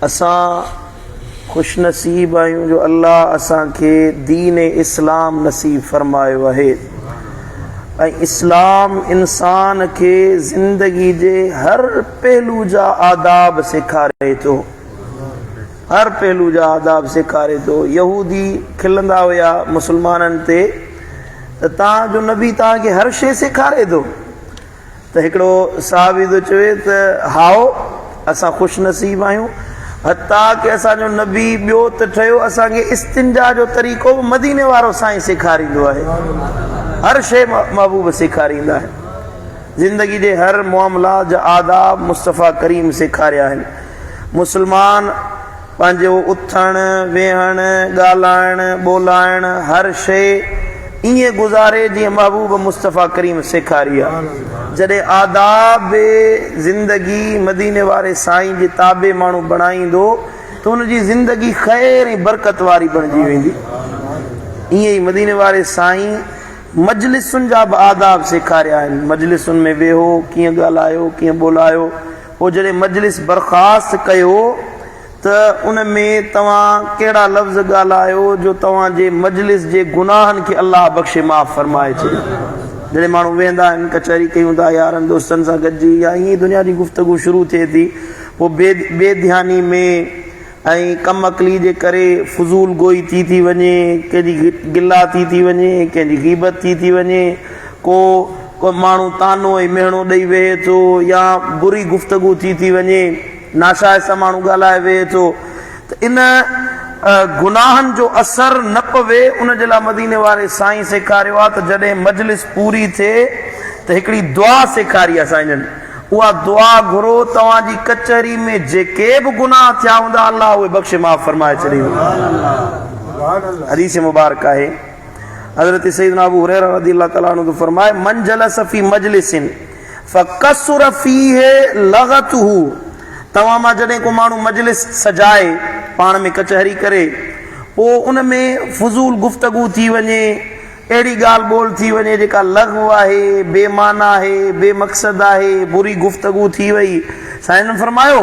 اسان خوش نصيب آهيون جو الله اسان کي دين اسلام نصيب فرمايو آهي ۽ اسلام انسان کي زندگي جي هر پهلو جا آداب سيکاري ٿو هر پهلو جا آداب سيکاري ٿو يهودي کلندا هيا مسلمانن تي ته تان جو نبي تان کي هر شي سيکاري ٿو ته هڪڙو صحابي ٿو چوي ته هائو اسان خوش نصيب آهيون حتيٰ ڪه اسان جو نبي ٻيو ته ٺهيو اسان کي استنجا جو طريقو به مديني وارو سائين سيکاريندو آهي هر شيء محبوب سيکاريندا آهن زندگي جي هر معاملات جا آداب مصطفيٰ ڪريم سيکاريا آهن مسلمان پنهنجو اٿڻ، ويهڻ، ڳالهائڻ، ٻولهائڻ هر شيء ائين گذاري جيئن محبوب مصطفيٰ ڪريم سيکاري آ. جڏهن آداب زندگي مديني واري سائين جي تابع ماڻهو بڻائيندو ته ان جي زندگي خير ۽ برڪت واري بڻجي ويندي. ائين ئي مديني واري سائين مجلسن جا به آداب سيکاريا آهن. مجلسن ۾ ويهو، ڪيئن ڳالهايو، ڪيئن ٻولهايو. پوء جڏهن مجلس برخاست ڪيو ته ان ۾ توهان ڪهڙا لفظ ڳالهايو جو توهان جي مجلس جي گناهن کي الله بخشي معاف فرمائي ڇڏي. جڏهن ماڻهو ويهندا آهن ڪچهري ڪيون ٿا يارن دوستن سان گڏجي يا ائين ئي دنيا جي گفتگو شروع ٿئي ٿي پوء بي بي ڌياني ۾ ۽ ڪم عقلي جي ڪري فضول گوئي ٿي ٿي وڃي، ڪنهن جي گلا ٿي ٿي وڃي، ڪنهن جي غيبت ٿي ٿي وڃي، ڪو ڪو ماڻهو طعنو ۽ مهڻو ڏئي ويهي ٿو يا بري گفتگو ٿي ٿي وڃي، ناشائسته ماڻهو ڳالهائي ويهي ٿو ته ان گناهن جو اثر نه پوي ان جي لاء مديني واري سائين سيکاريو آهي ته جڏهن مجلس پوري ٿئي ته هڪڙي دعا سيکاري آهي سائين جن. اها دعا گهرو توهان جي ڪچهري ۾ جيڪي به گناهه ٿيا هوندا الله اهي بخشي معاف فرمائي ڇڏيندو. حديث مبارڪ آهي حضرت سيدنا ابو هريره رضي الله تعالٰي عنه ٿو فرمائي من جلس في مجلس فڪثر فيه لغته توهان مان جڏهن ڪو ماڻهو مجلس سجائي پاڻ ۾ ڪچهري ڪري پوء ان ۾ فضول گفتگو ٿي وڃي اهڙي ڳالهه ٻولهه ٿي وڃي جيڪا لغو آهي، بي معنيٰ آهي، بي مقصد آهي، بري گفتگو ٿي وئي. سائين جن فرمايو،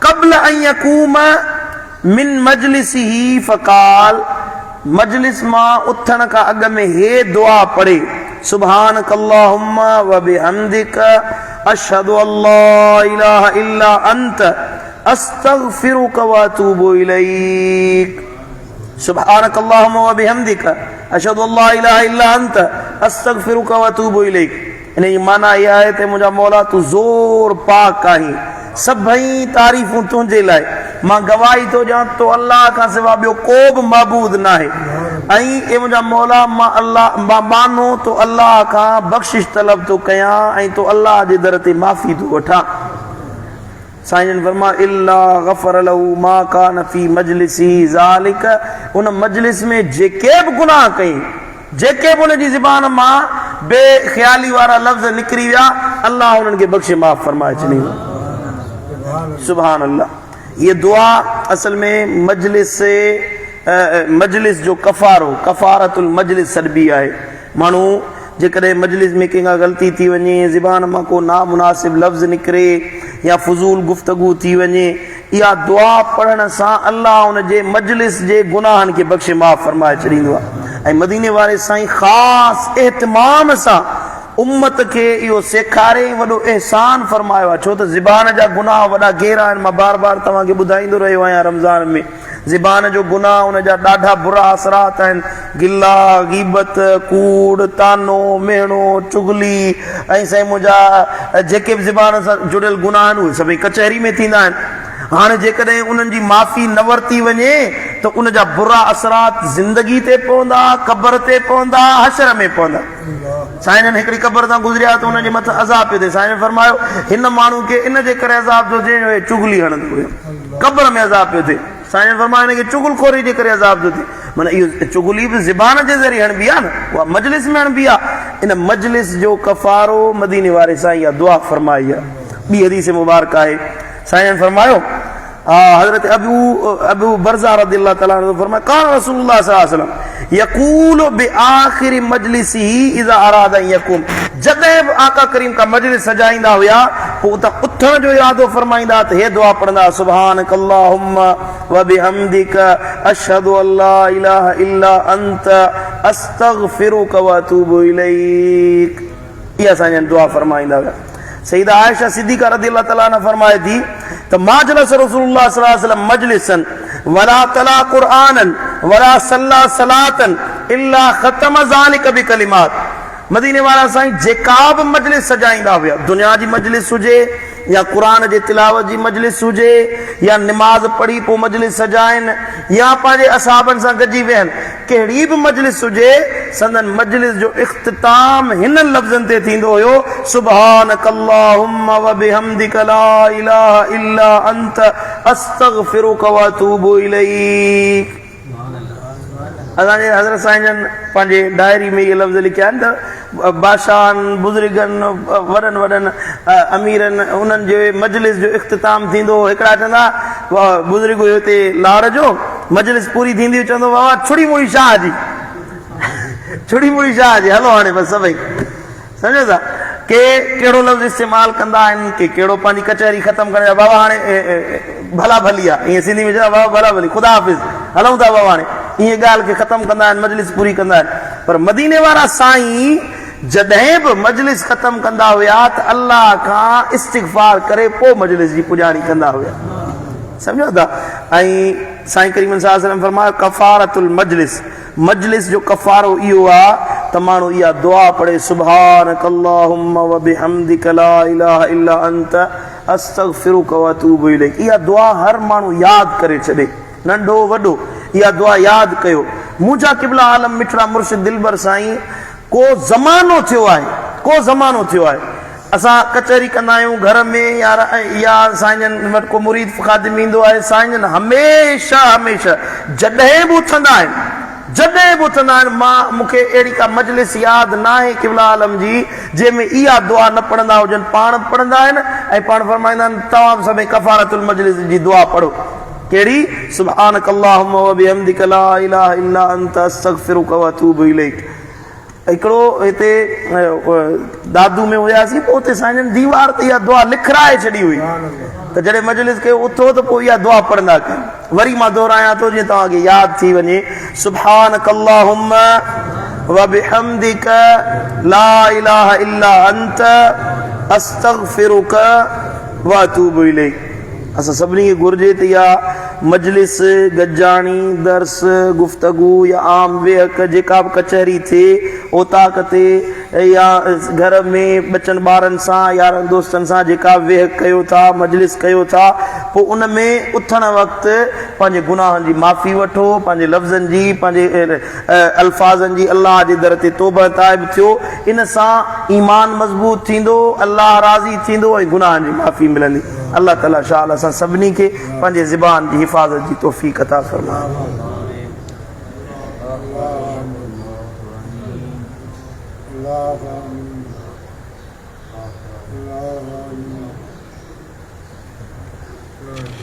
قبل ان يقوم من مجلسه فقال، مجلس مان اٿڻ کان اڳ ۾ هي دعا پڙهي، سبحانک اللهم وبحمدک اشهد ان لا اله الا انت استغفرک واتوب اليک. سبحانک اللهم وبحمدک اشهد ان لا اله الا انت استغفرک واتوب اليک ان جي معنيٰ اها آهي ته منهنجا مولا تون زور پاڪ آهين سڀئي تعريفون تنهنجي لاء مان گواهي ٿو ڏيان تو الله کان سوا ٻيو ڪو به معبود ناهي ۽ اي منهنجا مولا مان الله مان ٻانهو تو الله کان بخشش طلب ٿو ڪيان ۽ تو الله جي در تي معافي ٿو وٺان. سائين جن فرمايو، الا غفر له ما ڪان في مجلسه ذلک ان مجلس ۾ جيڪي به گناهه ڪيائين، جيڪي به ان جي زبان مان بي خيالي وارا لفظ نڪري ويا، الله انهن کي بخشي معاف فرمائي ڇڏيندو. سبحان الله هيء دعا اصل ۾ مجلس مجلس جو ڪفارو ڪفارة المجلس سڏبي آهي. ماڻهو جيڪڏهن مجلس ۾ ڪنهن کان غلطي ٿي وڃي، زبان مان ڪو نامناسب لفظ نڪري يا فضول گفتگو ٿي وڃي، اها دعا پڙهڻ سان الله ان جي مجلس جي گناهن کي بخشي معاف فرمائي ڇڏيندو آهي ۽ مديني واري سائين خاص اهتمام سان امت کي اهو سيکاري ۽ وڏو احسان فرمايو آهي ڇو ته زبان جا گناهه وڏا گهرا آهن مان بار بار توهان کي ٻڌائيندو رهيو آهيان رمضان ۾ زبان جو گناهه ان جا ڏاڍا برا اثرات آهن. گلا، غيبت، ڪوڙ، طعنو، مهڻو، چغلي ۽ سائين منهنجا جيڪي به زبان سان جڙيل گناهه آهن اهي سڀئي ڪچهري ۾ ٿيندا آهن. هاڻي جيڪڏهن انهن جي معافي نه ورتي وڃي ته ان جا برا اثرات زندگي تي پوندا، قبر تي پوندا، حشر ۾ پوندا. سائين جن هڪڙي قبر تان گذريا ته انهن جي مٿان عذاب پيو ٿئي. سائين جن فرمايو، هن ماڻهو کي ان جي ڪري عذاب ٿيو ٿئي جو هي چغلي هڻندو هيو. قبر ۾ عذاب پيو ٿئي. سائين جن فرمايو هن کي چغل خوري جي ڪري عذاب ٿو ٿئي. معنيٰ اهو چغلي به زبان جي ذريعي هڻبي آهي نه، اها مجلس ۾ هڻبي آهي. ان مجلس جو ڪفارو مديني واري سائين اها دعا فرمائي آهي. ٻي حديث مبارڪ آهي. سائين جن فرمايو حضرت ابو ابو برزه رضي الله تعالٰي عنه فرمايو قال رسول الله صلي الله عليه وسلم يقول باخر مجلسه اذا اراد ان يقوم جڏهن به آقا ڪريم ڪا مجلس سجائيندا هيا پوء اتان اٿڻ جو ارادو فرمائيندا ته هيء دعا پڙهندا، سبحانک اللهم وبحمدک اشهد ان لا اله الا انت استغفرک واتوب اليک. اها سائين جن دعا فرمائيندا هيا. سيده عائشه صديقه رضي الله تعالٰي عنها فرمائي ٿي ته ما جلس رسول الله صلي الله عليه وسلم مجلسا ولا تلا قرآنا ولا صلي صلاة الا ختم ذلک بڪلمات. مديني وارا سائين جيڪا به مجلس سجائيندا هيا، دنيا جي مجلس هجي يا قرآن جي تلاوت جي مجلس هجي يا نماز پڙهي پوء مجلس سجائين يا پنهنجي اصحابن سان گڏجي ويهن، ڪهڙي به مجلس هجي، سندن مجلس جو اختتام هنن لفظن تي ٿيندو هيو، سبحانک اللهم وبحمدک لا اله الا انت استغفرک واتوب اليک. اسان جي حضرت سائين جن پنهنجي ڊائري ۾ اهي لفظ لکيا آهن ته بادشاهن، بزرگن، وڏن وڏن اميرن انهن جي مجلس جو اختتام ٿيندو هو. هڪڙا چوندا هئا بزرگ هيو هتي لاڙ جو، مجلس پوري ٿيندي هئي چوندو بابا ڇڙي مڙي شاهه جي، ڇڙي مڙي شاهه جي هلو هاڻي بس سڀئي. سمجهو ٿا ڪي ڪهڙو لفظ استعمال ڪندا آهن ڪي ڪهڙو پنهنجي ڪچهري ختم ڪرڻ جا بابا هاڻي ڀلا ڀلي آ ائين سنڌي ۾ چوندا بابا ڀلا ڀلي خدا حافظ هلون ٿا بابا هاڻي ائين ڳالهه کي ختم ڪندا آهن مجلس پوري ڪندا آهن پر مديني وارا سائين جڏهن به مجلس ختم ڪندا هيا ته الله کان استغفار ڪري پوء مجلس جي پڄاڻي ڪندا هيا سمجهو ٿا ۽ سائين ڪريم صلي الله عليه وسلم فرمايو ڪفارت المجلس مجلس جو ڪفارو اهو آ ته ماڻهو اها دعا پڙهي سبحانک اللهم وبحمدک لا اله الا انت استغفرک واتوب اليک اها دعا هر ماڻهو ياد ڪري ڇڏي ننڍو وڏو اها دعا ياد ڪيو منهنجا قبلا عالم مٺڙا مرشد دلبر سائين ڪو زمانو ٿيو آهي ڪو زمانو ٿيو آهي اسان ڪچهري ڪندا آهيون گهر ۾ يا سائين جن وٽ ڪو مريد خادم ايندو آهي سائين جن هميشه هميشه جڏهن به اٿندا آهن جڏهن به اٿندا آهن مان مون کي اهڙي ڪا مجلس ياد ناهي قبله عالم جي جنهن ۾ اها دعا نه پڙهندا هجن پاڻ به پڙهندا آهن ۽ پاڻ فرمائيندا آهن توهان به سڀئي ڪفارة المجلس جي دعا پڙهو ڪهڙي سبحانک اللهم وبحمدک لا اله الا انت استغفرک واتوب اليک. هڪڙو هتي دادو ۾ هياسين پوء اتي سائين جن ديوار تي اها دعا لکرائي ڇڏي هئي ته جڏهن مجلس ڪيو اٿو ته پوء اها دعا پڙهندا ڪيو وري مان دهرايان ٿو جيئن توهان کي ياد ٿي وڃي سبحانک اللهم وبحمدک لا اله الا انت استغفرک واتوب اليک. اسان سڀني کي گهرجي ته اها مجلس، گڏجاڻي، درس، گفتگو يا عام ويهڪ جيڪا به ڪچهري ٿئي اوطاق تي يا گهر ۾ ٻچن ٻارن سان يارن دوستن سان جيڪا به ويهڪ ڪيو ٿا مجلس ڪيو ٿا پوء ان ۾ اٿڻ وقت پنهنجي گناهن جي معافي وٺو پنهنجي لفظن جي پنهنجي الفاظن جي الله جي در تي توبه تائب ٿيو، ان سان ايمان مضبوط ٿيندو، الله راضي ٿيندو ۽ گناهن جي معافي ملندي. الله تعالي شال اسان سڀني کي پنهنجي زبان جي حفاظت جي توفيق عطا فرمائي.